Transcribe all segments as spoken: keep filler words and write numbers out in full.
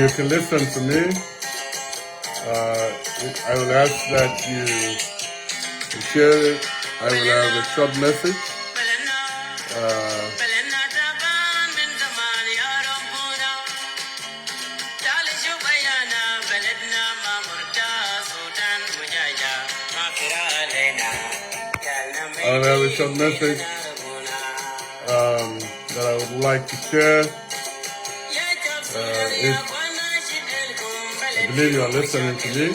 You can listen to me. Uh, I will ask that you, you share it. I will have a short message. Uh, I will have a short message, um, that I would like to share. Uh, if, I believe you are listening to me. Uh,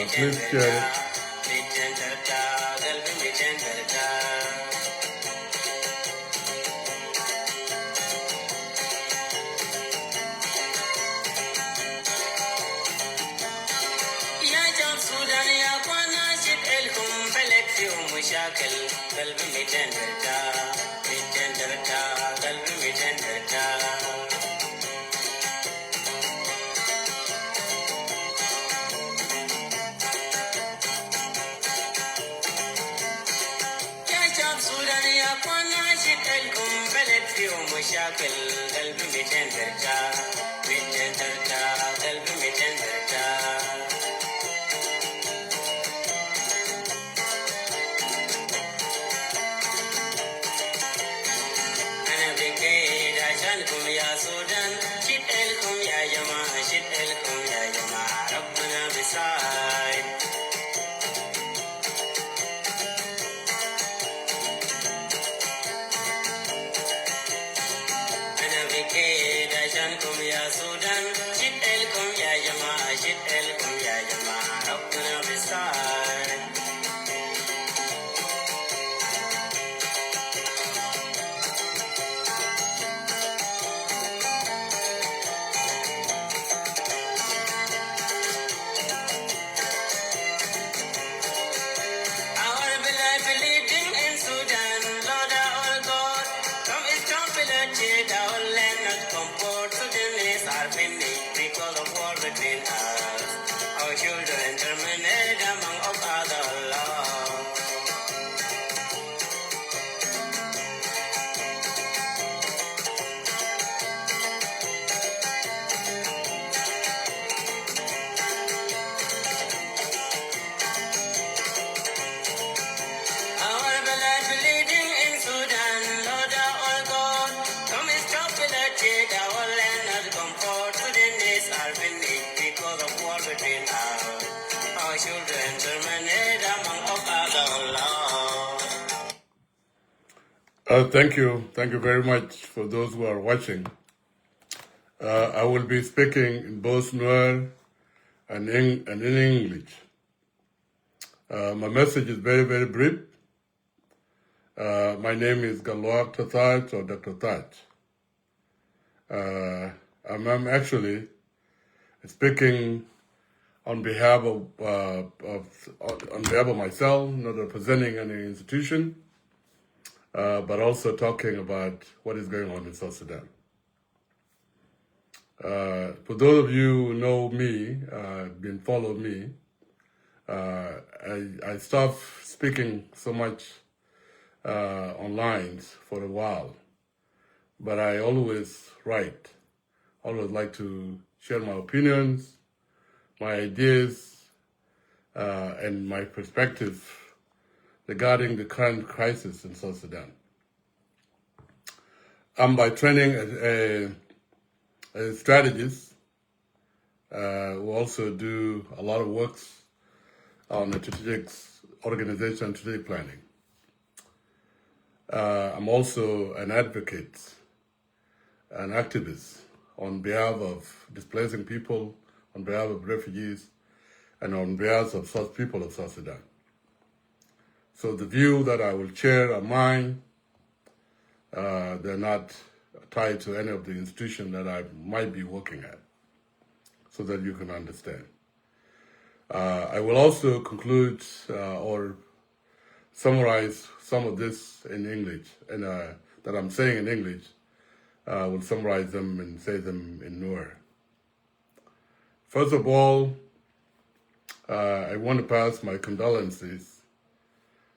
please share it. Uh, thank you. Thank you very much for those who are watching. Uh, I will be speaking in both Nuer and, Eng- and in English. Uh, my message is very, very brief. Uh, my name is Galuak Tathaj or Doctor Thaj. Uh, I'm, I'm actually speaking on behalf of, uh, of on behalf of myself, not representing any institution, uh, but also talking about what is going on in South Sudan. Uh, for those of you who know me, uh, been follow me, uh, I, I stopped speaking so much uh, online for a while, but I always write. Always like to share my opinions, my ideas, uh, and my perspective regarding the current crisis in South Sudan. I'm by training a, a, a strategist. Uh, we also do a lot of works on the strategic organization, strategic planning. Uh, I'm also an advocate, an activist on behalf of displacing people, on behalf of refugees, and on behalf of South people of South Sudan. So the view that I will share are mine. Uh, they're not tied to any of the institution that I might be working at, so that you can understand. Uh, I will also conclude uh, or summarize some of this in English, and uh, that I'm saying in English, uh, I will summarize them and say them in Nuer. First of all, uh, I want to pass my condolences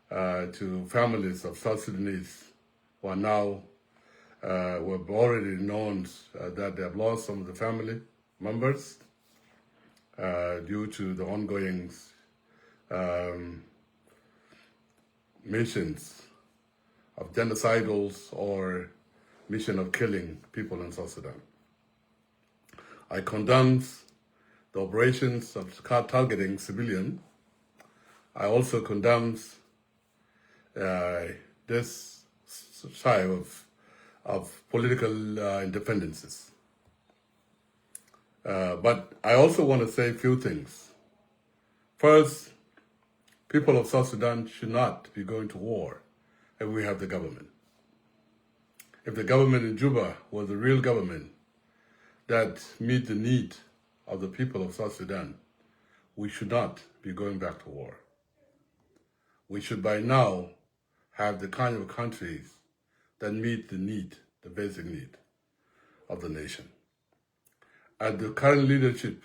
uh, to families of South Sudanese who are now, uh, who have already known uh, that they have lost some of the family. members, uh, due to the ongoing, um, missions of genocidals or mission of killing people in South Sudan. I condemn the operations of car targeting civilian. I also condemn, uh, this s-, type of, of political, uh, independences. Uh, but I also want to say a few things. First, people of South Sudan should not be going to war if we have the government. If the government in Juba was a real government that meet the need of the people of South Sudan, we should not be going back to war. We should by now have the kind of countries that meet the need, the basic need of the nation. As the current leadership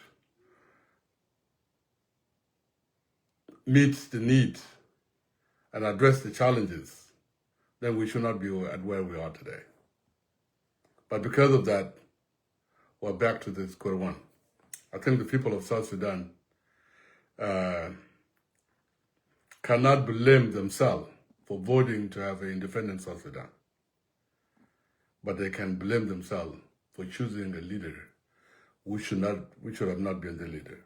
meets the need and address the challenges, then we should not be at where we are today. But because of that, we're back to the square one. I think the people of South Sudan, uh, cannot blame themselves for voting to have an independent South Sudan. But they can blame themselves for choosing a leader who should not, who should have not been the leader.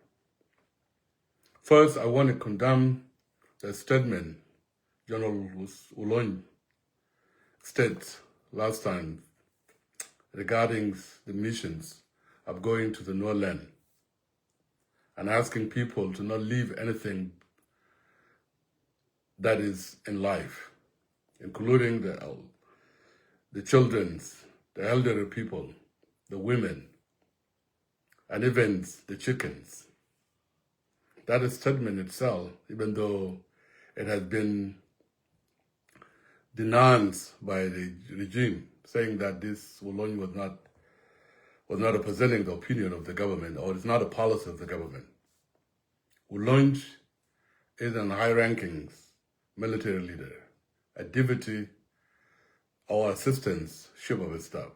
First, I want to condemn the statement General Us-, Ulony stated last time regarding the missions of going to the Nuer land and asking people to not leave anything that is in life, including the el-, the children's, the elderly people, the women, and even the chickens. That statement itself, even though it has been denounced by the regime, saying that this Ulony was not, was not representing the opinion of the government, or it's not a policy of the government. Ulony is an high-ranking military leader, a deputy or assistant chief of staff.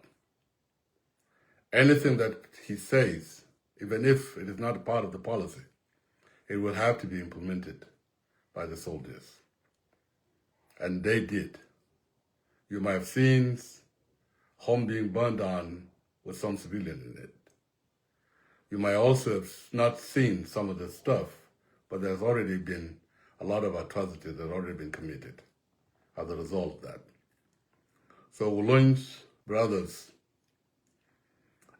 Anything that he says, even if it is not part of the policy, it will have to be implemented by the soldiers. And they did. You might have seen home being burned down with some civilian in it. You might also have not seen some of the stuff, but there's already been a lot of atrocities that have already been committed as a result of that. So Ulony's brothers,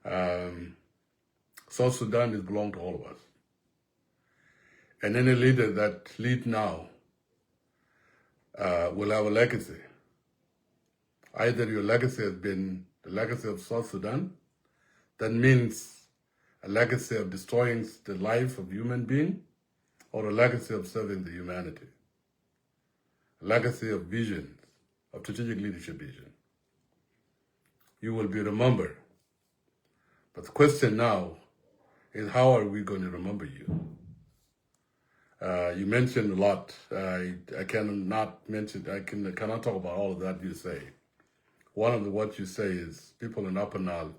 um, South Sudan is belong to all of us. And any leader that lead now, uh, will have a legacy. Either your legacy has been the legacy of South Sudan, that means a legacy of destroying the life of human being, or a legacy of serving the humanity. A legacy of vision, of strategic leadership vision. You will be remembered. But the question now is, how are we going to remember you? Uh, you mentioned a lot. I, I cannot mention, I can, cannot talk about all of that you say. One of the, what you say is people in Upper Nile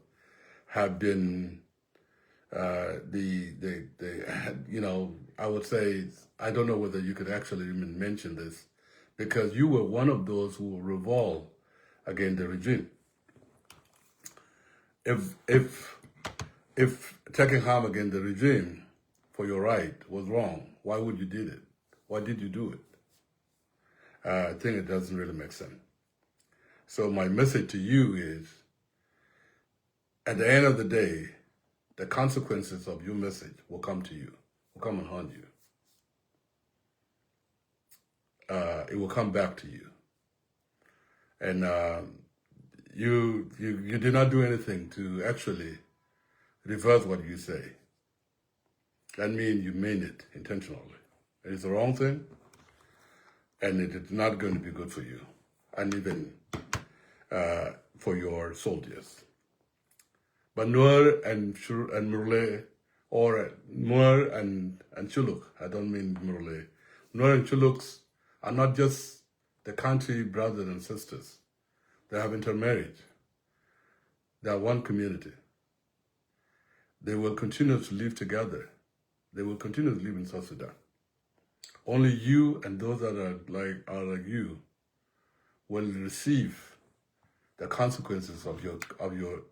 have been, uh, the, the, the, you know, I would say, I don't know whether you could actually even mention this, because you were one of those who revolt against the regime. If, if, if taking harm against the regime for your right was wrong, why would you did it? Why did you do it? Uh, I think it doesn't really make sense. So my message to you is, at the end of the day, the consequences of your message will come to you, will come and haunt you. Uh, it will come back to you. And, uh, you, you, you did not do anything to actually reverse what you say. That means you mean it intentionally. It is the wrong thing, and it is not going to be good for you, and even, uh, for your soldiers. But Nuer and Shur-, and Murle, or Nuer and, and Shuluk, I don't mean Murle. Nuer and Shuluks are not just the country brothers and sisters. They have intermarried. They are one community. They will continue to live together. They will continue to live in South Sudan. Only you and those that are like, are like you will receive the consequences of your, of your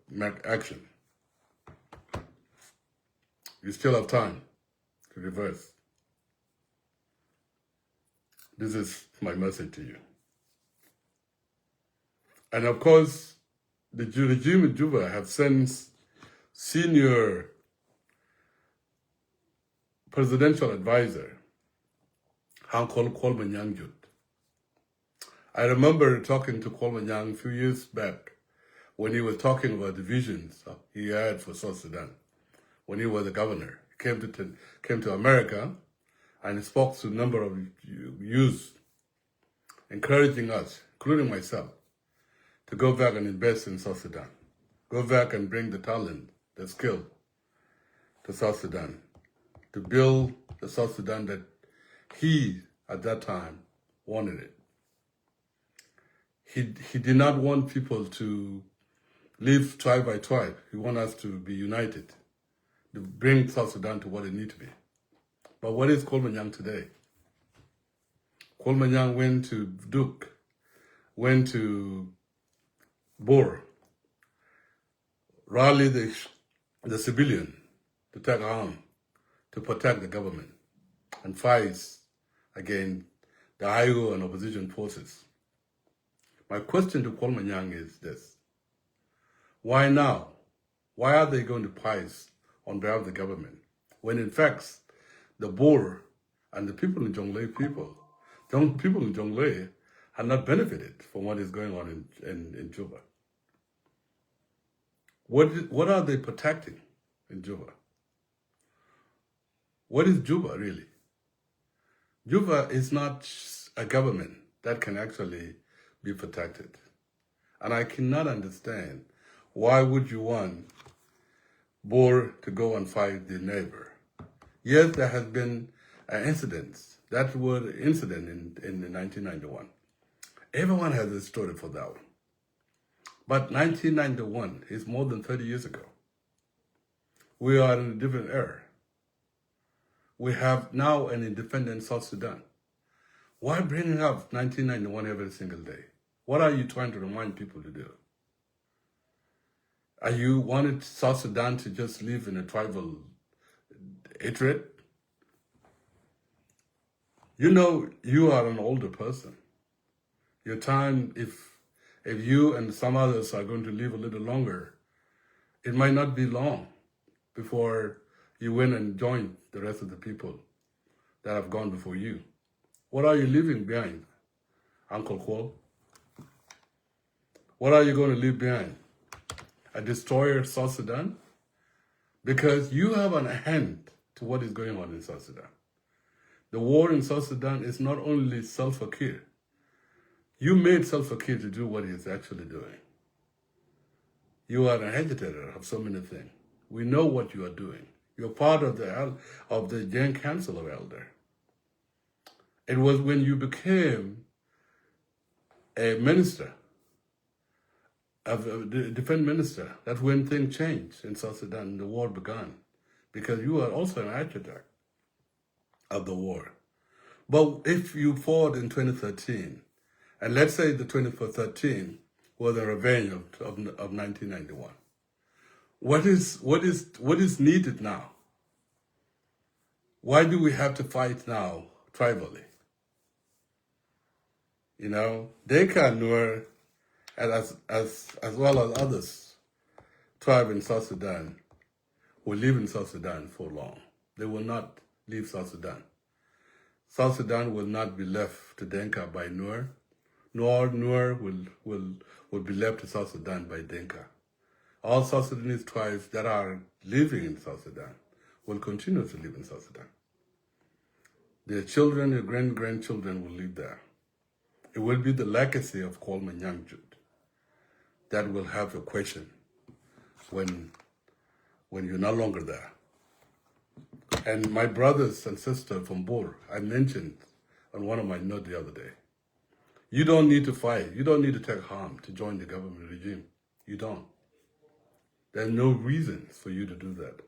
action. You still have time to reverse. This is my message to you. And of course, the regime in Juba have sent senior presidential advisor, Uncle Kuol Manyang Jut. I remember talking to Kuol Manyang a few years back when he was talking about the visions he had for South Sudan. When he was a governor, he came to, came to America and spoke to a number of youth, encouraging us, including myself, to go back and invest in South Sudan. Go back and bring the talent, the skill to South Sudan, to build the South Sudan that he, at that time, wanted it. He, he did not want people to live tribe by tribe. He wanted us to be united, to bring South Sudan to what it needs to be. But what is Kuol Manyang today? Kuol Manyang went to Duk, went to Bor, rally the, the civilian to take arm to protect the government and fight against the I O and opposition forces. My question to Kuol Manyang is this. Why now? Why are they going to fight on behalf of the government when, in fact, the Bor and the people in Jonglei people, Jong-, people in Jonglei are not benefited from what is going on in, in, in Juba? What, what are they protecting in Juba? What is Juba really? Juba is not a government that can actually be protected. And I cannot understand why would you want Bor to go and fight the neighbor. Yes, there has been an incident. That word incident in, in nineteen ninety-one. Everyone has a story for that one. But nineteen ninety-one is more than thirty years ago. We are in a different era. We have now an independent South Sudan. Why bringing up nineteen ninety-one every single day? What are you trying to remind people to do? Are you wanted South Sudan to just live in a tribal hatred? You know, you are an older person. Your time, if, if you and some others are going to live a little longer, it might not be long before you went and join the rest of the people that have gone before you. What are you leaving behind, Uncle Kuol? What are you going to leave behind? A destroyer South Sudan? Because you have an hand to what is going on in South Sudan. The war in South Sudan is not only Salva Kiir. You made Salva Kiir to do what he is actually doing. You are an agitator of so many things. We know what you are doing. You're part of the el-, of the Jieng Council of Elder. It was when you became a minister, of, uh, the defense minister, that when things changed in South Sudan, the war began, because you are also an architect of the war. But if you fought in twenty thirteen, and let's say the twenty thirteen was a revenge of, of, of nineteen ninety-one, what is, what is, what is needed now? Why do we have to fight now tribally? You know, Dinka and Nuer, and as, as, as well as others, tribe in South Sudan, will live in South Sudan for long. They will not leave South Sudan. South Sudan will not be left to Dinka by Nuer, nor Nuer will, will, will be left to South Sudan by Dinka. All South Sudanese tribes that are living in South Sudan will continue to live in South Sudan. Their children, their grand-grandchildren will live there. It will be the legacy of Kuol Manyang Jut that will have a question when, when you're no longer there. And my brothers and sisters from Bor, I mentioned on one of my notes the other day, you don't need to fight. You don't need to take harm to join the government regime. You don't. There's no reason for you to do that.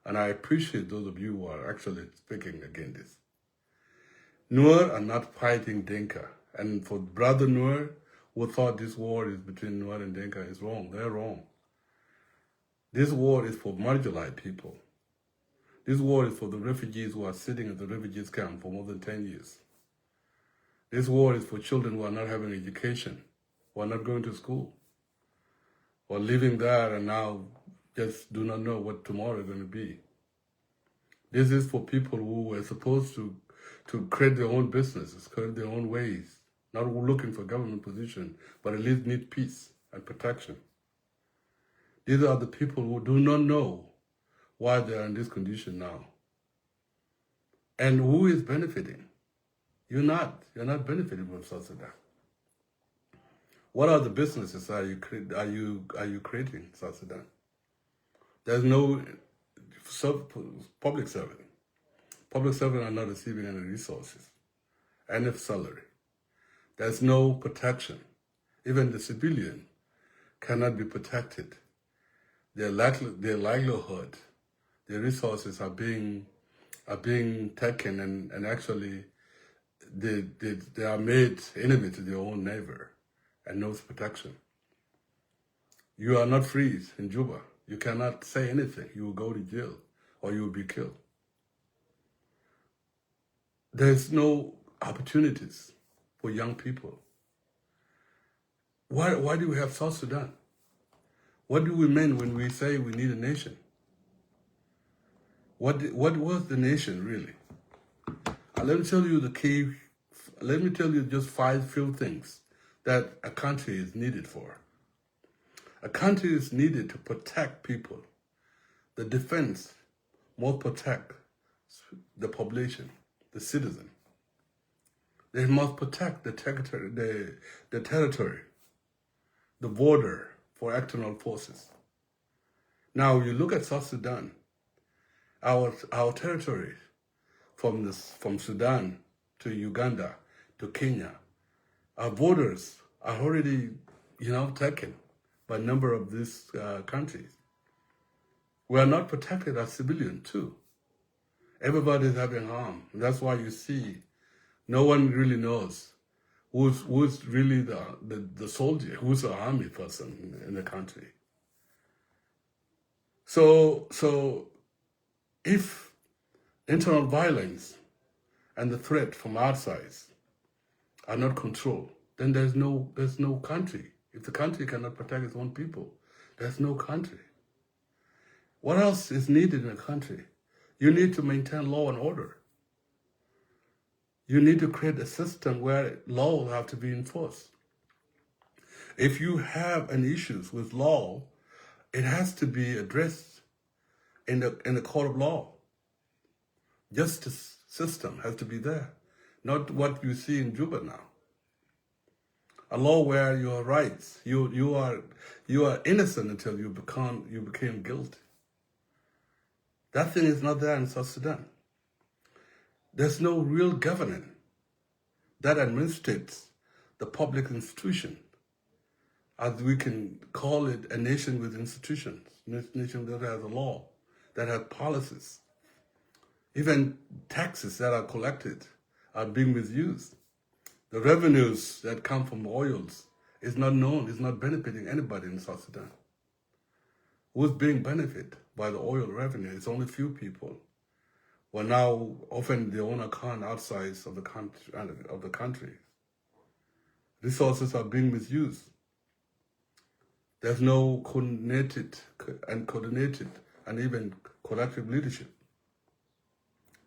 And I appreciate those of you who are actually speaking against this. Nuer are not fighting Dinka. And for Brother Nuer, who thought this war is between Nuer and Dinka, is wrong. They're wrong. This war is for marginalized people. This war is for the refugees who are sitting at the refugees camp for more than ten years. This war is for children who are not having education, who are not going to school, who are living there and now just do not know what tomorrow is going to be. This is for people who were supposed to, to create their own businesses, create their own ways, not looking for government position, but at least need peace and protection. These are the people who do not know why they are in this condition now. And who is benefiting? You're not. You're not benefiting from South Sudan. What are the businesses are you cre-, are you are you creating in South Sudan? There's no sub, public servant. Public servant are not receiving any resources, any salary. There's no protection. Even the civilian cannot be protected. Their likely, their livelihood, their resources are being are being taken, and, and actually they, they they are made enemy to their own neighbor and no protection. You are not free in Juba. You cannot say anything. You will go to jail or you will be killed. There's no opportunities for young people. Why, why do we have South Sudan? What do we mean when we say we need a nation? What, what was the nation really? Uh, let me tell you the key, let me tell you just five few things that a country is needed for. A country is needed to protect people. The defense must protect the population, the citizen. They must protect the territory, the, the territory, the border for external forces. Now you look at South Sudan, our, our territory from this, from Sudan to Uganda to Kenya, our borders are already, you know, taken by a number of these, uh, countries. We are not protected as civilian too. Everybody is having harm. That's why you see no one really knows who's, who's really the, the, the soldier, who's the army person in the country. So, so if internal violence and the threat from outside are not controlled, then there's no, there's no country. If the country cannot protect its own people, there's no country. What else is needed in a country? You need to maintain law and order. You need to create a system where laws have to be enforced. If you have an issues with law, it has to be addressed in the, in the court of law. Justice system has to be there, not what you see in Juba now. A law where your rights, you, you are, you are innocent until you become, you became guilty. That thing is not there in South Sudan. There's no real government that administrates the public institution, as we can call it, a nation with institutions, a nation that has a law, that has policies. Even taxes that are collected are being misused. The revenues that come from oils is not known, is not benefiting anybody in South Sudan. Who's being benefited by the oil revenue? It's only few people. Well, now often they own account outside of the country, of the country. Resources are being misused. There's no coordinated and coordinated and even collective leadership.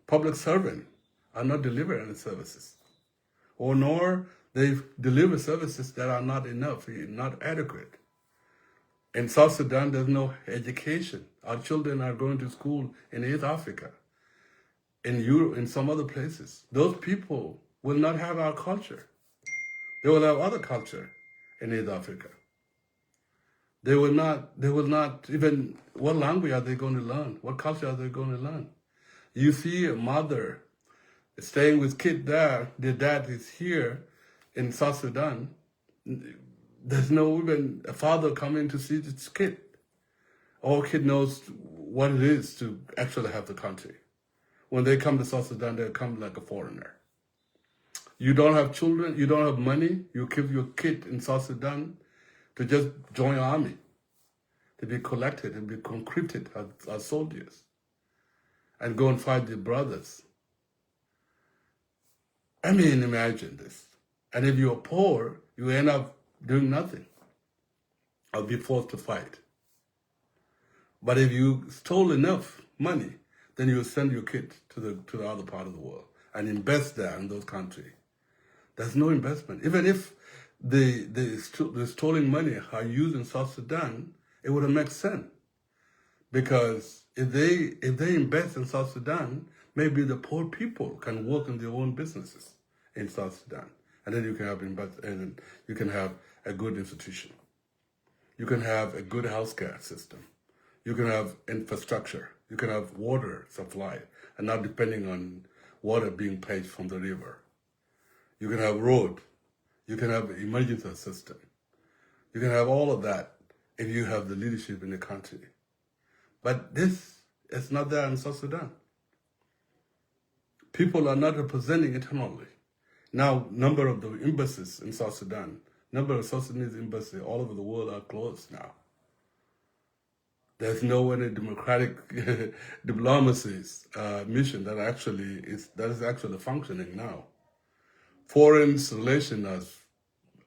Public servants are not delivering any services, or nor they deliver services that are not enough, not adequate. In South Sudan, there's no education. Our children are going to school in East Africa, in Europe, in some other places. Those people will not have our culture. They will have other culture in East Africa. They will not, they will not even, what language are they going to learn? What culture are they going to learn? You see a mother staying with kid there, the dad is here in South Sudan. There's no even a father coming to see this kid. Our kid knows what it is to actually have the country. When they come to South Sudan, they come like a foreigner. You don't have children, you don't have money, you keep your kid in South Sudan to just join army, to be collected and be conscripted as, as soldiers and go and fight the brothers. I mean, imagine this. And if you're poor, you end up doing nothing or be forced to fight. But if you stole enough money, then you send your kid to the to the other part of the world and invest there in those countries. There's no investment. Even if the the, sto- the stolen money are used in South Sudan, it would make sense. Because if they if they invest in South Sudan, maybe the poor people can work in their own businesses in South Sudan, and then you can have invest and you can have a good institution. You can have a good healthcare system. You can have infrastructure. You can have water supply, and not depending on water being paid from the river. You can have road. You can have emergency system. You can have all of that if you have the leadership in the country. But this is not there in South Sudan. People are not representing internally. Now, number of the embassies in South Sudan, number of South Sudanese embassy all over the world are closed now. There's no any democratic diplomacies uh, mission that actually is that is actually functioning now. Foreign relations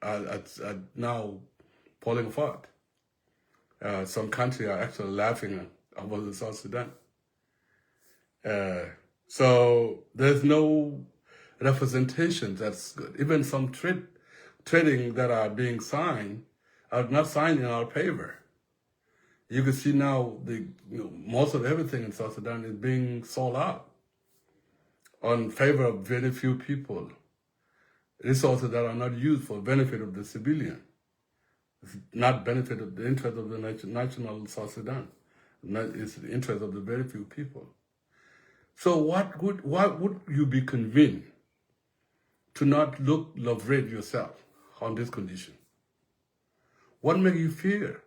are, are, are now falling apart. Uh, some countries are actually laughing about the South Sudan. Uh, so there's no representation that's good. Even some trade trading that are being signed are not signed in our favor. You can see now the you know, most of everything in South Sudan is being sold out on favor of very few people. Resources that are not used for benefit of the civilian, it's not benefit of the interest of the nation, national South Sudan. It's the interest of the very few people. So what would why would you be convinced to not look love rate yourself on this condition? What make you fear?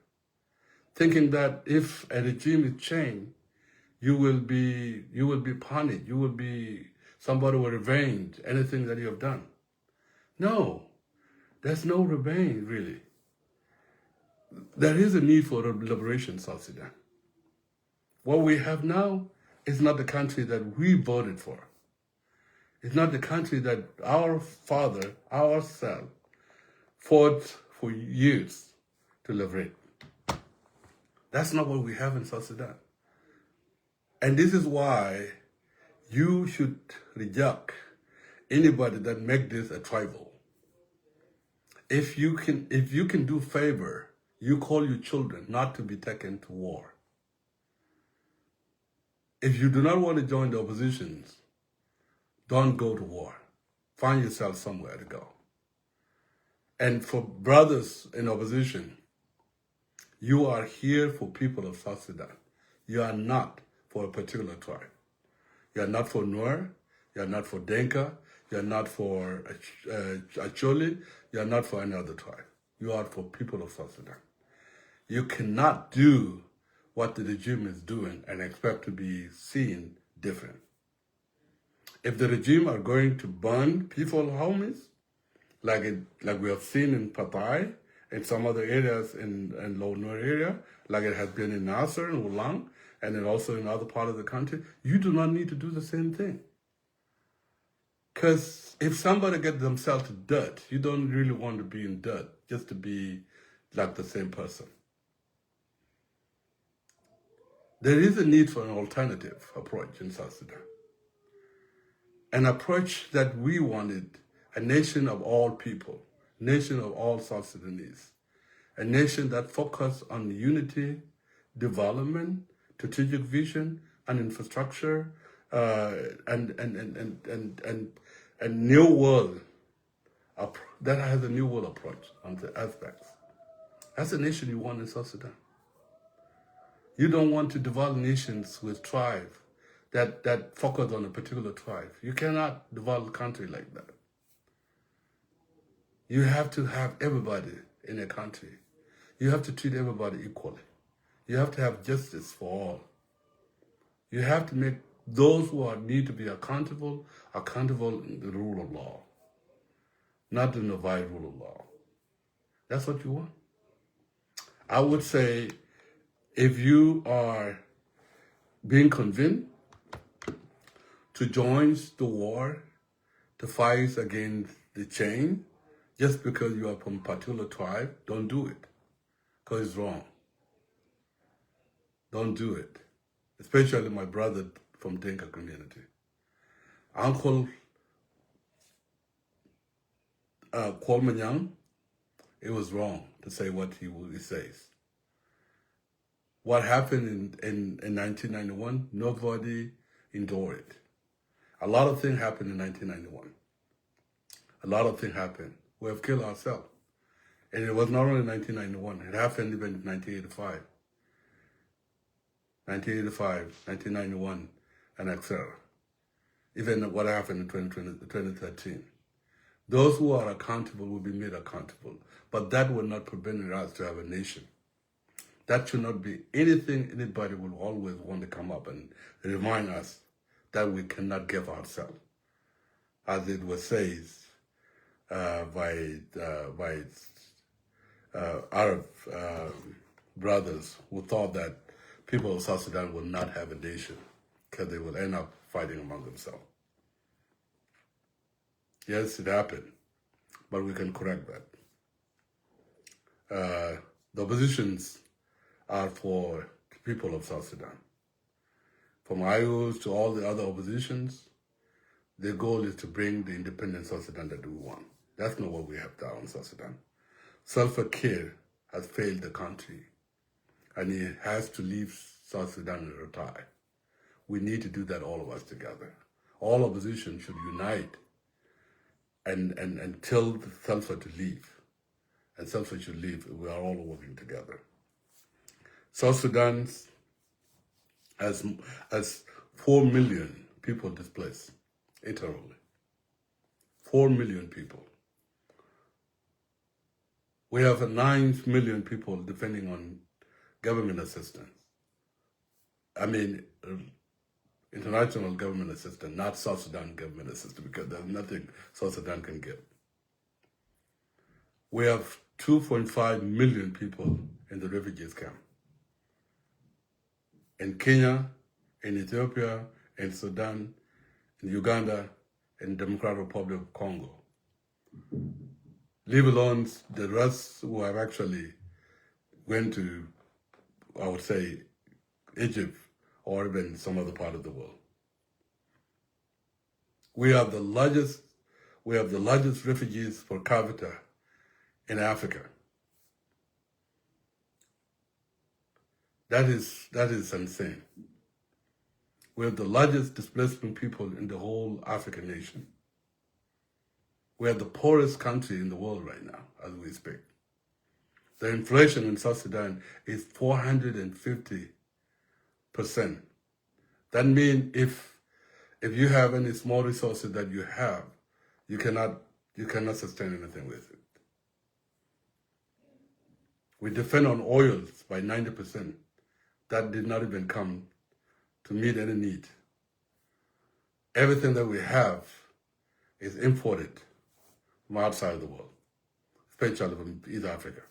Thinking that if a regime is changed, you will be you will be punished. You will be somebody will revenge anything that you have done. No, there's no revenge really. There is a need for liberation, South Sudan. What we have now is not the country that we voted for. It's not the country that our father, ourselves, fought for years to liberate. That's not what we have in South Sudan. And this is why you should reject anybody that make this a tribal. If you can, if you can do favor, you call your children not to be taken to war. If you do not want to join the oppositions, don't go to war. Find yourself somewhere to go. And for brothers in opposition, you are here for people of South Sudan. You are not for a particular tribe. You are not for Nuer. You are not for Dinka. You are not for uh, Acholi. You are not for any other tribe. You are for people of South Sudan. You cannot do what the regime is doing and expect to be seen different. If the regime are going to burn people homes, like it, like we have seen in Patai and some other areas in, in Lower Nuer area, like it has been in Nasser and Ulang, and then also in other part of the country, you do not need to do the same thing. Because if somebody get themselves to dirt, you don't really want to be in dirt just to be like the same person. There is a need for an alternative approach in South Sudan. An approach that we wanted, a nation of all people, nation of all South Sudanese, a nation that focus on unity, development, strategic vision, and infrastructure, uh, and, and, and, and, and, and, and new world appro- that has a new world approach on the aspects. That's the nation you want in South Sudan. You don't want to develop nations with tribe that, that focus on a particular tribe. You cannot develop a country like that. You have to have everybody in a country. You have to treat everybody equally. You have to have justice for all. You have to make those who are need to be accountable, accountable in the rule of law, not in the by rule of law. That's what you want. I would say if you are being convinced to join the war, to fight against the change, just because you are from particular tribe, don't do it. Because it's wrong. Don't do it. Especially my brother from Dinka community. Uncle uh, Kuol Manyang, it was wrong to say what he, he says. What happened in, in, in nineteen ninety-one, nobody endured it. A lot of things happened in nineteen ninety-one. A lot of things happened. We have killed ourselves. And it was not only nineteen ninety-one. It happened even in nineteen eighty-five. nineteen eighty-five, nineteen ninety-one, and et cetera. Even what happened in twenty twenty, twenty thirteen. Those who are accountable will be made accountable. But that will not prevent us to have a nation. That should not be anything anybody will always want to come up and remind us that we cannot give ourselves. As it was said uh, by, uh, by uh, Arab uh, brothers who thought that people of South Sudan will not have a nation because they will end up fighting among themselves. Yes, it happened, but we can correct that. Uh, the oppositions are for the people of South Sudan. From I O S to all the other oppositions, their goal is to bring the independent South Sudan that we want. That's not what we have down in South Sudan. Salva Kiir has failed the country, and he has to leave South Sudan and retire. We need to do that, all of us together. All opposition should unite and, and, and tell Salva to leave. And Salva should leave. We are all working together. South Sudan has, has four million people displaced internally. Four million people. We have nine million people depending on government assistance. I mean, uh, international government assistance, not South Sudan government assistance, because there's nothing South Sudan can give. We have two point five million people in the refugees camp. In Kenya, in Ethiopia, in Sudan, in Uganda, in Democratic Republic of Congo. Leave alone the rest who have actually went to, I would say, Egypt or even some other part of the world. We have the largest, we have the largest refugees per capita in Africa. That is, that is insane. We have the largest displacement people in the whole African nation. We are the poorest country in the world right now, as we speak. The inflation in South Sudan is four hundred and fifty percent. That means if, if you have any small resources that you have, you cannot, you cannot sustain anything with it. We depend on oils by ninety percent. That did not even come to meet any need. Everything that we have is imported from outside the world, especially from East Africa.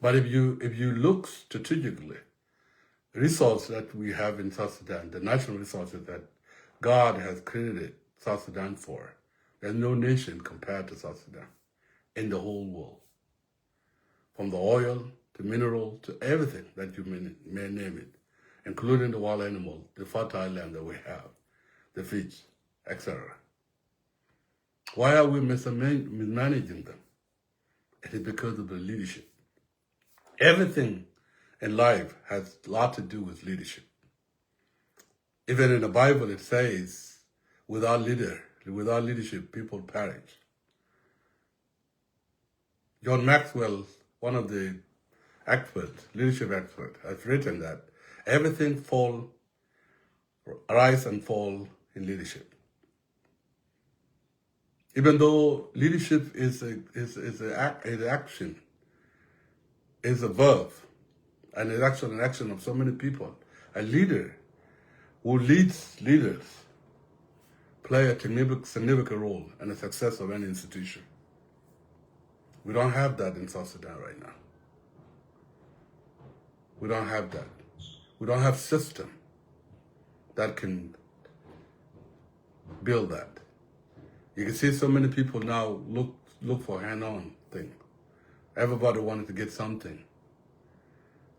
But if you, if you look strategically, resource that we have in South Sudan, the natural resources that God has created South Sudan for, there's no nation compared to South Sudan in the whole world. From the oil to mineral to everything that you may, may name it, including the wild animal, the fertile land that we have, the fish, et cetera. Why are we misman-, mismanaging them? It is because of the leadership. Everything in life has a lot to do with leadership. Even in the Bible, it says, "Without leader, without leadership, people perish." John Maxwell, one of the experts, leadership experts, has written that everything fall, rise and fall in leadership. Even though leadership is a, is, is a ac-, is action, is a verb and an action, an action of so many people. A leader who leads leaders play a significant, significant role in the success of any institution. We don't have that in South Sudan right now. We don't have that. We don't have system that can build that. You can see so many people now look look for hand-on thing. Everybody wanted to get something.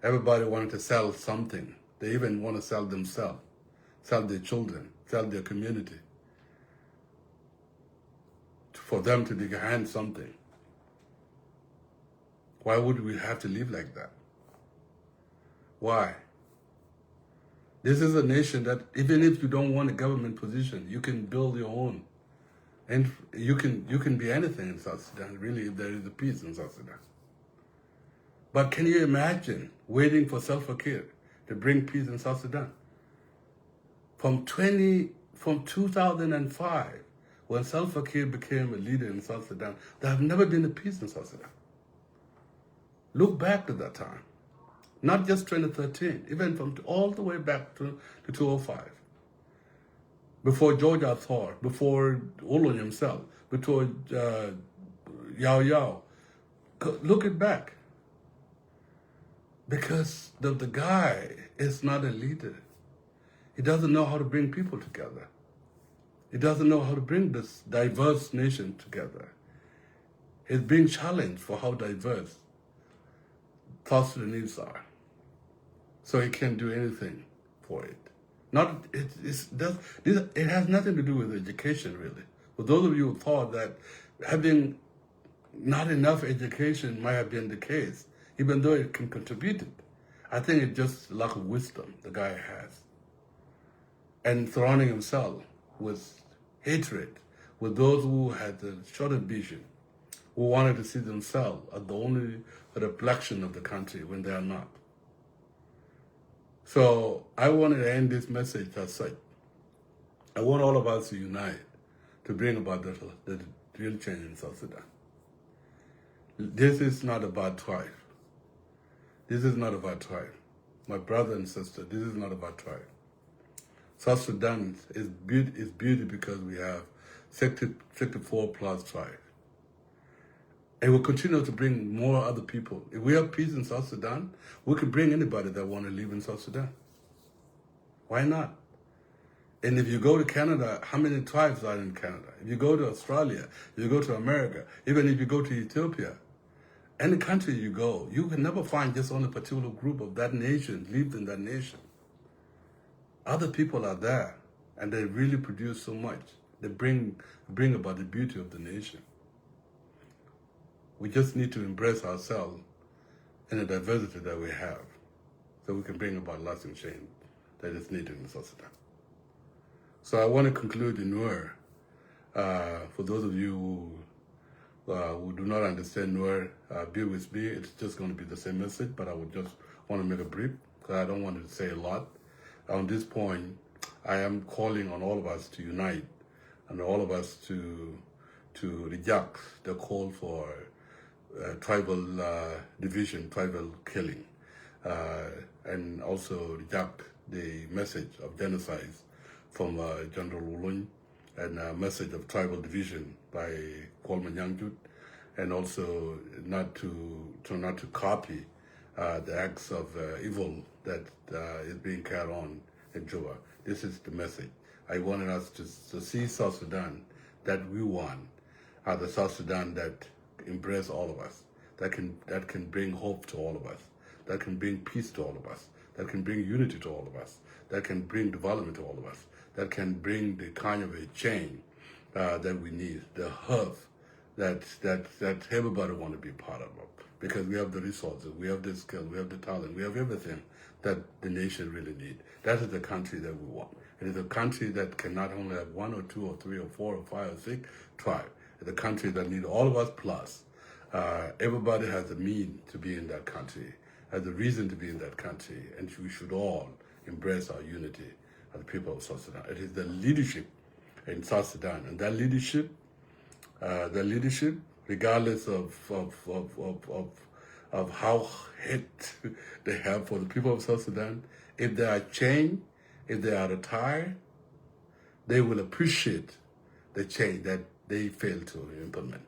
Everybody wanted to sell something. They even want to sell themselves, sell their children, sell their community for them to be hand something. Why would we have to live like that? Why? This is a nation that even if you don't want a government position, you can build your own. And you can you can be anything in South Sudan, really, if there is a peace in South Sudan. But can you imagine waiting for Salva Kiir to bring peace in South Sudan? From twenty, from two thousand and five, when Salva Kiir became a leader in South Sudan, there have never been a peace in South Sudan. Look back to that time. Not just twenty thirteen, even from all the way back to, to two oh five. Before George Athor, before Ulun himself, before uh, Yao Yao. Look it back. Because the, the guy is not a leader. He doesn't know how to bring people together. He doesn't know how to bring this diverse nation together. He's being challenged for how diverse South Sudanese are. So he can't do anything for it. Not it, it's, does, this, it has nothing to do with education, really. For those of you who thought that having not enough education might have been the case, even though it can contribute it, I think it's just lack of wisdom the guy has. And surrounding himself with hatred, with those who had the shorter vision, who wanted to see themselves as the only reflection of the country when they are not. So I wanted to end this message as such. I want all of us to unite to bring about the, the real change in South Sudan. This is not about tribe. This is not about tribe. My brother and sister, this is not about tribe. South Sudan is beauty, is beauty because we have sixty, sixty-four plus tribe. And we'll continue to bring more other people. If we have peace in South Sudan, we can bring anybody that want to live in South Sudan. Why not? And if you go to Canada, how many tribes are in Canada? If you go to Australia, if you go to America, even if you go to Ethiopia, any country you go, you can never find just only a particular group of that nation lived in that nation. Other people are there, and they really produce so much. They bring bring about the beauty of the nation. We just need to embrace ourselves in the diversity that we have, so we can bring about lasting change that is needed in South Sudan. So I want to conclude in Nuer. Uh, for those of you who, uh, who do not understand Nuer, uh, bear with me. It's just going to be the same message, but I would just want to make it brief because I don't want to say a lot. On this point, I am calling on all of us to unite and all of us to to reject the call for uh, tribal uh, division, tribal killing, uh, and also reject the message of genocide from uh, General Wulun and a message of tribal division by Kuol Manyang Judd, and also not to, to not to copy uh, the acts of uh, evil that uh, is being carried on in Juba. This is the message. I wanted us to, to see South Sudan that we want, uh, the South Sudan that embrace all of us, that can, that can bring hope to all of us, that can bring peace to all of us, that can bring unity to all of us, that can bring development to all of us, that can bring the kind of a change uh, that we need, the health that that that everybody want to be part of it, because we have the resources, we have the skill, we have the talent, we have everything that the nation really need. That is the country that we want. It is a country that can not only have one or two or three or four or five or six tribe. It's a country that need all of us plus. Uh, everybody has a mean to be in that country, has a reason to be in that country, and we should all embrace our unity as the people of South Sudan. It is the leadership in South Sudan, and that leadership uh, the leadership, regardless of, of, of, of, of, of how hate they have for the people of South Sudan. If they are changed, if they are retired, they will appreciate the change that they fail to implement.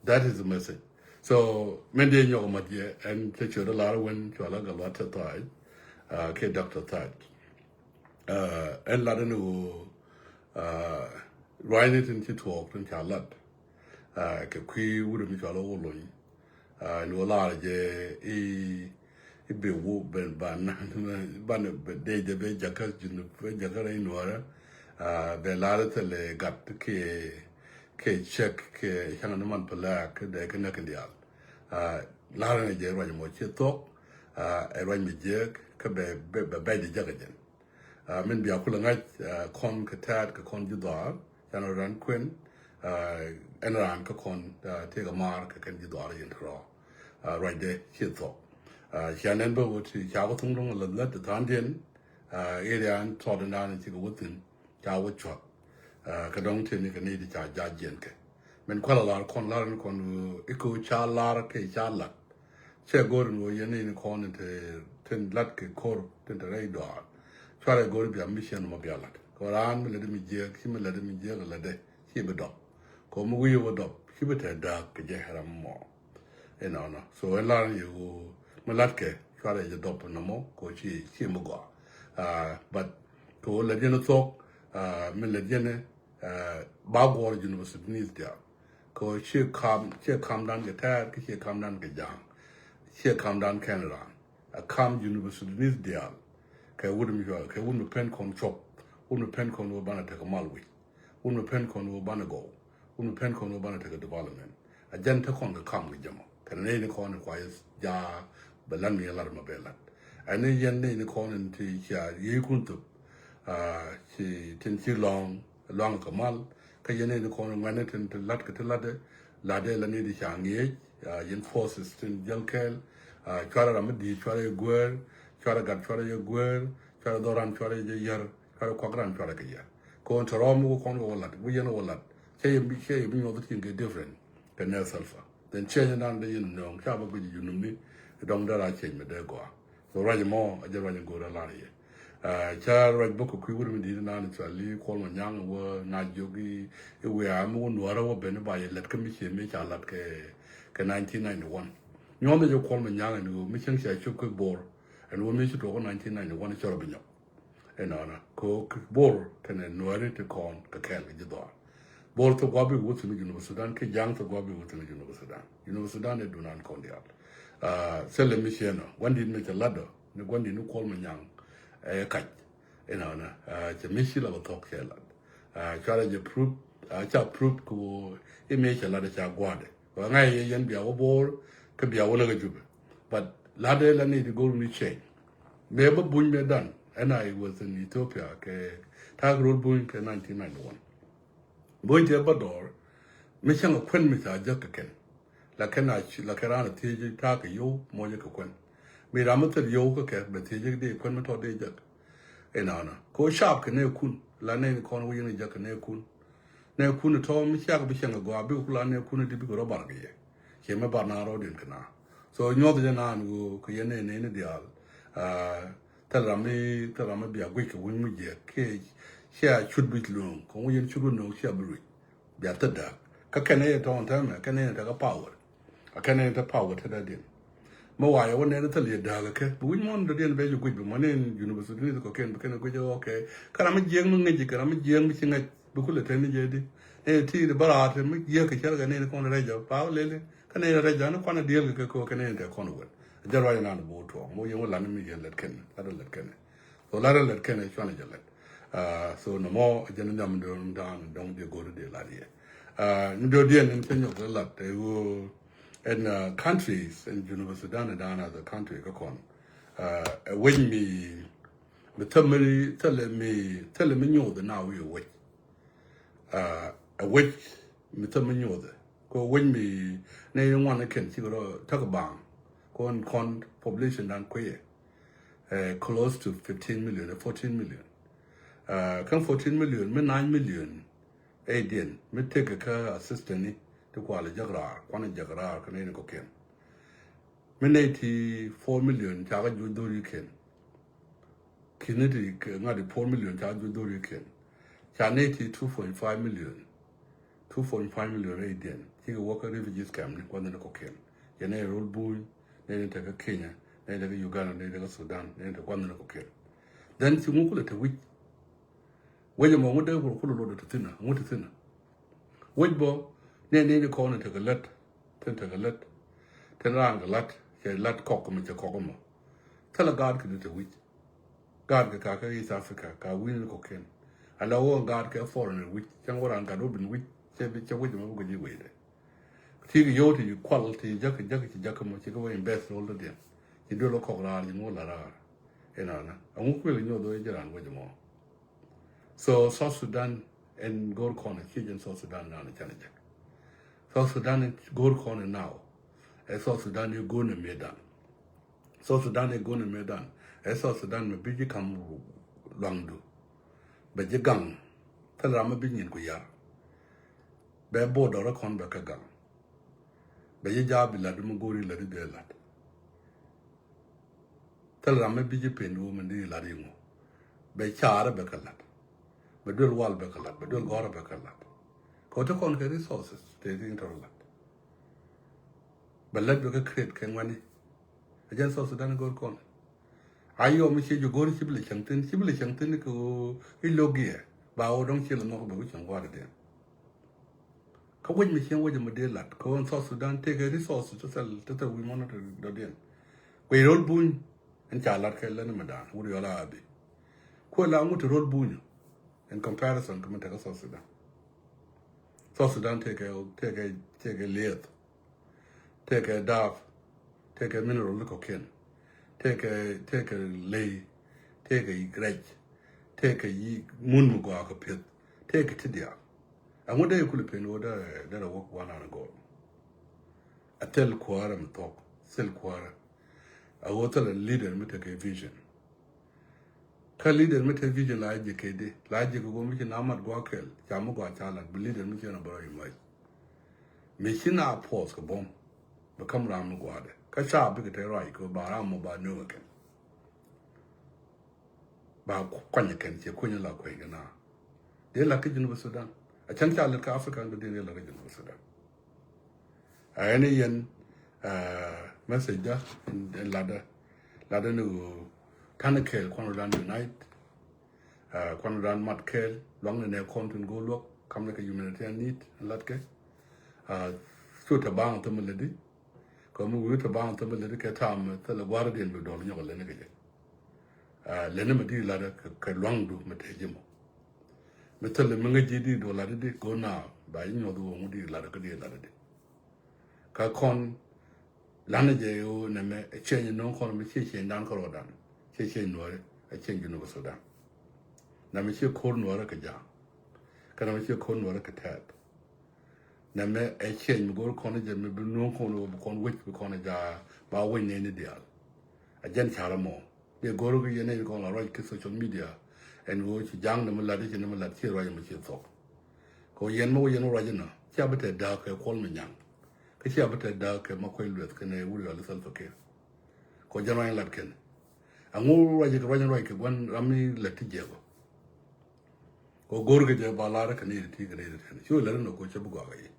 That is the message. So min dee nyɔk mat yɛ ɛn cɛ ciöt a lar wen cua la gal wat tɛ thac kɛ doctor thac. Ɛn lat ɛn ɣöö ruacni tin ci tuɔɔk tin ca lat kɛ kui̱ wut mi cua la wä lony. Ni wä lar jɛ i̱ i̱ bɛ wä bɛ ban ban bɛ dee jɛ bɛ jakä jun bɛ jakä rɛy nuɔrɛ. Bɛ lar thilɛ gat kɛ kɛ cɛk kɛ caŋ ni man pɛ lɛk kɛ dee kɛ näk in diaal. Lar ni jɛ ruac mɔ ci thok. Ɛ ruac mi jiɛk kɛ bɛ bɛ bɛ jɛ jakä jɛn. Min bia kulɛ ŋa̱c kɔn kɛ tɛɛt kɛ kɔn ji̱ dhɔaar can rɔ ran kuën. Ɛn raan kä kɔn tëëkɛ maar kɛ kɛn ji̱ dhɔaar yɛn tɔrɔ. Ruacdɛ ci thɔk. Cian ɛn bä wä ti ca wä thuŋ dɔŋ lät lät tha̱a̱ŋdiɛn. Area ɛn tɔt ɛn daan cikɛ wä thin ca wä cuɔth. Kä dɔŋ tëë ni kɛ ni ti ca ja̱ jiɛn kɛ min kual a lar kɔn lar ni kɔn ikä ca lar kɛ ca lat. Cɛ go̱r in wä yɛn in kɔn in te tin lat kɛ kor tin te rɛy dɔaar. Cuarɛ go̱r bia mi cɛn mɔ bia lat kɛ raan mi lät mi jiɛk ci mi lät mi jiɛk lät dɛ ci bi dɔp. Kɛ mi wi̱i̱ wä dɔp ci bi te da̱a̱k kɛ jɛ ram mɔ. Inɔnɔ so in lar in yɛ wä mi lat kɛ cuarɛ jɛ dɔp nɔmɔ kɛ ci ci mi gɔaa. But kɛ wä lät yɛn thok mi lät yɛn ba guɔr Junub Sudanese diaal. Kɛ cie kam cie kam dan kɛ tɛɛr kä cie kam dan kɛ ja̱a̱ŋ. Cie kam dan kɛn raan a kam Junub Sudanese diaal. Kɛ wut mi cual kɛ wut mi pen kɔn cop. Wut mi pen kɔn wä banɛ tekɛ mal wi̱c. Wut mi pen kɔn wä banɛ gɔw. Wut mi pen kɔn wä banɛ tekɛ development. A jɛn te kɔn kɛ kam kɛ jɛmɔ kɛn nɛy ni kɔn kua jaa. Bɛ lat mi lar ma bɛ lat ɛn ni yɛn nɛy ni kɔn in ti cia yiey kun thop. Ci tin ci lɔŋ luaŋ kɛ mal kä yɛn ni kɔn ŋuɛ̈ni tin ti lat kɛ ti latdɛ. Latdɛ la ni di ca ŋiec. Yɛn forces tin jäl kɛɛl. Cuarɛ ram mi di̱i̱t cuarɛ yɛ gueer. Cuarɛ gat cuarɛ yɛ gueer. Cuarɛ dhɔran cuarɛ yɛ yär. Cuarɛ kuak ran cuarɛ kɛ yär. Kɔn tɛ rɔm mi wä kɔn wä lat wä yɛn wä lat. Cɛ yɛ bi cɛ yɛ bi nyuɔth tin kɛ different kɛ nɛ Salva. Then change nan de yɛn nööŋ ca bä guic yunum ni. Dɔŋ dee ra change mi dee gɔaa. So ruac mɔ a jɛ ruac in go̱o̱r a lar yɛ. Ca ruac bä kɛ kui̱ wut mi di̱i̱t nan cual li Kuɔl Manyaŋ wä na jiök i̱ wiaa mi wä nuäärä wä ben i̱ ba yɛ lät kä mi cie mi ca lat kɛ kɛ nineteen ninety one. Nyuɔ̱n jɛ Kuɔl Manyaŋ ɛn wä mi cäŋ cia cop kä Bor ɛn wä mi ci tuɔk kä nineteen ninety one cɔr bi nyɔk. Inɔnɔ kɛ wä Bor kɛnɛ nuääri ti kɔn kɛ kɛɛl kɛ ji̱ dhɔaar. Bor thok gua̱a̱ bi wuth ni Junub Sudan ki ja̱ŋ thok gua̱a̱ bi wuth ni Junub Sudan. Junub Sudan ɛ dunan kɔn diaal. Thilɛ mi cienɔ gua̱ndit mi cɛ lat dɔ ni gua̱ndit ni Kuɔl Manyaŋ. Ɛ kac inɔnɔ cɛ mi ci la bä thɔk cɛ lat. Cuarɛ jɛ proof ca proof kɛ wä i̱ mi cɛ lat ca gua̱a̱dɛ. Wä ŋa̱c yɛ yɛn bia wä Bor kä bia wä lä kä Jubɛ. But lat dee la ni di go̱r ni change. Mëë bä buny mëë dan ɛn a i̱ wä thin Ethiopia kɛ ta̱a̱ kɛ rol buny kɛ nineteen ninety one. Buɔ̱ny tëë bä dɔɔr mi cäŋ a kuën mi ca jäk kɛ kɛn. La kɛn a ci la kɛn raan a thiec ta̱a̱ kɛ yio̱w muɔcä kɛ kuën. Mi ram mi thil yio̱w kä kɛ bɛ thiec dee kuën mi tɔt dee jäk. Inɔnɔ ko cap kɛ nɛɛkun la nɛy ni kɔn wi̱i̱ ni jäk kɛ nɛɛkun. Nɛɛkun tɔ̱ mi ciak bi cäŋ kɛ gɔaa bikɛ ku la nɛɛkun di bikɛ rɔ bar kɛ yɛ. Ciɛ mi bar na rɔɔdiɛn kɛ na. So nyuɔth jɛ naan ɣöö kɛ yɛn nɛy nɛy ni diaal. Thil ram mi thil ram mi bia guic kɛ winy mi jiɛk kiɛ cia cut bi luŋ kɛ winy yɛn cut bi no̱o̱ŋ cia bi luc. Bia thil dääk kä kɛn ɛ yɛ tɔ̱ɔ̱ŋ täämɛ kɛn ɛ yɛ tekɛ power. A kɛn ɛ yɛ te power te dääk diɛn. Mi wa yɛ wä nɛn thil yɛ dääk kɛ bi winy mɔn dɔ̱diɛn bɛ jɛ guic bi mɔn in Junub Sudan kɔ kɛn bi kɛn guic ɛ ɣɔk kɛ kä ram mi jiɛk mi ŋäc kɛ ram mi jiɛk mi ci ŋäc bi kulɛ tɛn ni jɛ di. Nɛn ti di bä raar te mi jiɛk kɛ cɛl kɛ nɛn kɔn rɛc jɔ pa wä lele. Kä nɛy rɛc dan kuan a dieel kɛ kɛ kɛ nɛy tɛ kɔn wɛl. A jɛ ruac nan bo tuɔɔk mo yɛn wä lan mi yɛn lɛt kɛn lat lɛt kɛn. So lat lɛt kɛn cuan a jɛ lɛt. So nɔmɔ a jɛ ni nyam dɔn dan dɔŋ diɛ go̱r diɛ lat yɛ. Ni dɔ̱diɛn in cɛ nyɔk lat ɛ wä ɛn countries in Junub Sudan dan as a country kä kɔn. Ɛ wec mi mi thämɛ thälɛ mi thälɛ mi nyoth na wi̱i̱ wec. Ɛ wec mi thämɛ nyothɛ kɛ wec mi nɛy ni ŋuan ni kɛn cikɛ rɔ täk baŋ. Kɔn kɔn population dan kuiyɛ close to fifteen million, fourteen million. Kɛn fourteen million mi nine million. Ɛ diɛn mi tekɛ kä assistant ni ti kualɛ jäk raar kuanɛ jäk raar kɛ nɛy ni kɔkiɛn. Mi nɛy ti four million ca kɛ juɔc dho̱r yikiɛn. Ki̱n ni ti ŋa̱t ti four million ca kɛ juɔc dho̱r yikiɛn. Ca nɛy ti two point five million. Two point five million rɛydiɛn cikɛ wä kä refugees camp ni kua̱n ni kɔ̱kiɛn. Cɛ nɛy rol Buny, nɛy ni te kä Kenya, nɛy ni te kä Uganda, nɛy ni te kä Sudan, nɛy ni te kua̱n ni kɔ̱kiɛn. Then ci ŋu kulɛ te wi̱c. Wec ɛmɔ ŋu dee kul kul lotdɛ te thi̱n ɛ, ŋu te thi̱n ɛ. Wec bä, nɛy ni ni kɔn tekɛ lät, tin tekɛ lät, tin raan kɛ la̱t, cɛ la̱t kɔk mi cɛ kɔk ɛmɔ. Thilɛ gaat kɛ di te wi̱c. Gaat kɛ ka kä East Africa, ka wi̱n ni kɔ̱kiɛn. Ala wä gaat kɛ foreign wi̱c, cäŋ wä raan gat wä bin wi̱c, cɛ bi, cɛ wi̱c ɛmɔ bi guic i̱ wecdɛ. Ti kɛ yio̱w ti kual ti jakä, jakä, ci jakä mɔ, ci kɛ wä invest ro̱l dɔ̱diɛn. Ci duel wä kɔk raar, ci ŋuɔl la raar. Inɔnɔ. Aŋu kuël nyuɔth wä ji̱ raan wec ɛmɔ. So South Sudan ɛn go̱o̱r kɔn ɛ, ci jɛn South Sudan naan ɛ canɛ jek. South Sudan ɛn go̱o̱r kɔn ɛ now. Ɛ South Sudan ɛ go̱o̱r nɛ mëëdan. South Sudan ɛ go̱o̱r nɛ mëëdan. Ɛ South Sudan mɛ bi ji̱ kam luaŋdu. Bɛ ji̱ gaŋ. Thil ram mɛ bi nyin ku yar. Bɛ border kɔn bɛ kɛ gaŋ. Bɛ ji̱ ja̱a̱ bi la̱t mi go̱o̱ri la̱t i̱ bɛ la̱t. Thil ram mi bi ji̱ pen duɔ̱ɔ̱p mi di la̱t i̱ ŋu. Bɛ caarä bɛ kɛ la̱t. Bɛ duel wal bɛ kɛ la̱t. Bɛ duel gɔ̱rä bɛ kɛ la̱t. Kɛ ɣöö te kɔn kɛ resources te ri̱ŋ tɔrɔ la̱t. Bɛ lät bɛ kɛ create kɛ ŋuɛ̈ni. A jɛn South Sudan go̱r kɔn. A yɔm mi cie ji̱ go̱r ci bi lɛ cäŋ thi̱n, ci bi lɛ cäŋ thi̱n kɛ ɣöö i̱ lo̱k giɛ. Ba ɣöö dɔ̱ŋ ci lɛ nhɔk bɛ wi̱c cäŋ gua̱a̱r dee. Kä wec mi cieŋ wec mi dee lat kɛ ɣöö South Sudan tekɛ resources ti thil, ti thil wi̱i̱ mɔnɔ ti dɔ̱diɛn. Kuec ro̱l Buny ɛn ca lat kɛ lät ni mi daan wut yɔl a bi. Kuɛ la ŋut ti ro̱l Buny in comparison kɛ mi tekɛ South Sudan. South Sudan tekɛ, tekɛ, tekɛ lieth. Tekɛ daap. Tekɛ mineral ni kɔ̱kiɛn. Tekɛ, tekɛ ley. Tekɛ rɛc. Tekɛ yi mun mi gɔaa kɛ pieth. Tekɛ ti diaal. Ɛŋu dee kulɛ pen ɣöö derɛ, derɛ wäk gua̱n an go̱o̱r. A thil kuäärä mi thuɔ̱k. Thil kuäärä. A ɣöö thil a leader mi tekɛ vision. Kä leader mi te vision la ji̱ kɛ di, la ji̱ kɛ go̱o̱r mi ci na mat gua̱a̱ kɛl, ca mi gua̱a̱ ca lat, bi leader mi ci na bä rɔ emerge. Mi ci na puɔth kɛ buɔ̱m, bi käm ram mi gua̱a̱dɛ. Kä ca bikɛ te ruac kɛ ba ram mɔ ba nööŋ kɛn. Ba kuany kɛn, ciɛ kuany la kuany kɛ na. Dee lat kä Junub Sudan. A cäŋ ca lät kä Africa, bi dee lat kä Junub Sudan. A ɛn i̱ yɛn, ah, message da in, in ladä, ladä ni ɣöö ta̱n kɛɛl kuan rɔ dan unite. Ah, kuan rɔ dan mat kɛɛl luaŋ ni nɛ kɔn tin go̱o̱r luäk kam ni kɛ humanitarian need in lat kɛ. Ah, cu te baŋ thäm lätdi. Kɛ mi wi̱i̱ te baŋ thäm lätdi kɛ ta̱a̱m thilɛ gua̱a̱r diɛn bi dɔl nyɔk lätni kɛ jɛ. Ah, lätni mi di ladä kɛ, kɛ luaŋdu mi te ji̱ mɔ. Mi thilɛ mi ŋäc ji̱ di dɔl ladä di go̱o̱r na ba ji̱ nyuɔth wä ŋu di ladä kä di ladä di. Kä kɔn lanɛ jɛ ɣöö nɛmɛ ɛ ciɛny no̱o̱ŋ kɔn mi ciɛ ciɛny dan kärɔɔdan. Ciɛ ciɛny nuɔ̱ɔ̱ri, ɛ ciɛny Junub Sudan. Nɛmɛ ciɛ ko̱r nuɔ̱ɔ̱ri kɛ ja̱a̱ŋ. Kä nɛmɛ ciɛ ko̱r nuɔ̱ɔ̱ri kɛ tɛɛth. Nɛmɛ ɛ ciɛny mi go̱o̱r kɔn jɛ mi bi no̱o̱ŋ kɔn ɣöö bi kɔn wec bi kɔn ja̱a̱ŋ ba wec nɛɛni diaal. A jɛn ca̱r ɛmɔ. Dee go̱r kɛ yɛn nɛy kɔn la ruac kä social media. Ɛn ɣöö ci ja̱a̱ŋ ni mi lat i̱ ci ni mi lat ci ruac ɛmɔ ci thuɔ̱k. Kɛ ɣöö yɛn mi wä yɛn wä ruac inɔ cia bi tɛ dääk kɛ Kuɔl Manyaŋ. Kä cia bi tɛ dääk kɛ Makuei Lueth kɛnɛ wut yɔal i̱ Salva Kiir. Kɛ ɣöö jɛn ruac in lat kɛn. Ɛŋu ruac kɛ ruac in ruac kɛ gua̱n ram mi lät ti jiɛk ɔ. Kɛ ɣöö go̱r kɛ jɛ ba lar kɛ ni ti kɛ ni ti tɛn. Ci wä lät inɔ kɛ ɣöö cɛ bi gɔaa kɛ yi.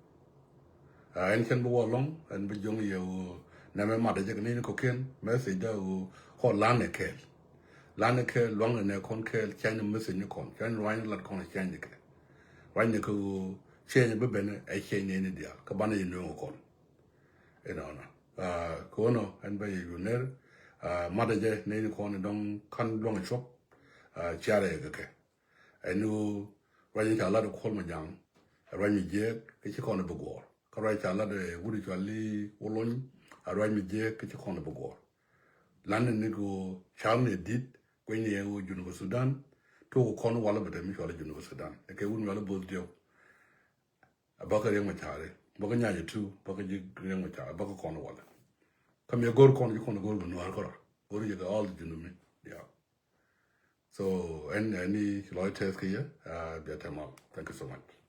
Ah, ɛn cɛn bi wä lɔŋ, ɛn bi jo̱ŋ yɛ ɣöö nɛmɛ mat ɛ jɛ kɛ ni ni kɔ̱kiɛn, message da ɣöö kɔn lanɛ kɛɛl. Lanɛ kɛɛl, luaŋnɛ nɛ kɔn kɛɛl, cɛn ni message ni kɔn, cɛn ni ruany lat kɔn cɛn ni kɛ. Ruany ni kɛ ɣöö cɛn bi ben ɛ cɛn ni ni diaal, kɛ banɛ yɛ nööŋ kɔn. Inɔnɔ. Ah, kɛ ɣöö nɔ, ɛn bɛ yɛ yuɔr ner, ah, mat ɛ jɛ ni ni kɔn dɔ̱ŋ kan luaŋ cuɔp, ah, ciarɛ kɛ kɛ. Ɛn ɣöö ruac in ca lat ɛ Kuɔl Manyaŋ, ɛ ruac mi jiɛɛk, kä ci kɔn ɛ bi guɔ̱ɔ̱r. Kä ruac ca lat ɛ wut in cɔal i̱ Wä Lony, ɛ ruac mi jiɛɛk, kä ci kɔn ɛ bi guɔ̱ɔ̱r. Lan ni ni kɛ ɣöö ca̱r ni ɛ di̱t, gueny ni ɛ ɣöö Junub Sudan, tuɔk kɔn walɛ bɛ te mi cɔal i̱ Junub Sudan. Ɛ kɛ wut mi cɔal i̱ Bo̱o̱th Diɔ̱k. Ɛ bäkɛ Riɛk Macar i̱, bäkɛ Nyac ɛ tu, bäkɛ ji̱ Riɛk Macar, bäkɛ kɔn walɛ. Kä mi ɛ go̱r kɔn, ji̱ kɔn ɛ go̱r bi nuäär kärɔa. Go̱r ji̱ kɛ all the Junub mi diaal. So, ɛn, ɛn ni lɔc tɛth kɛ yɛ, ah, bia tɛm mal. Thank you so much.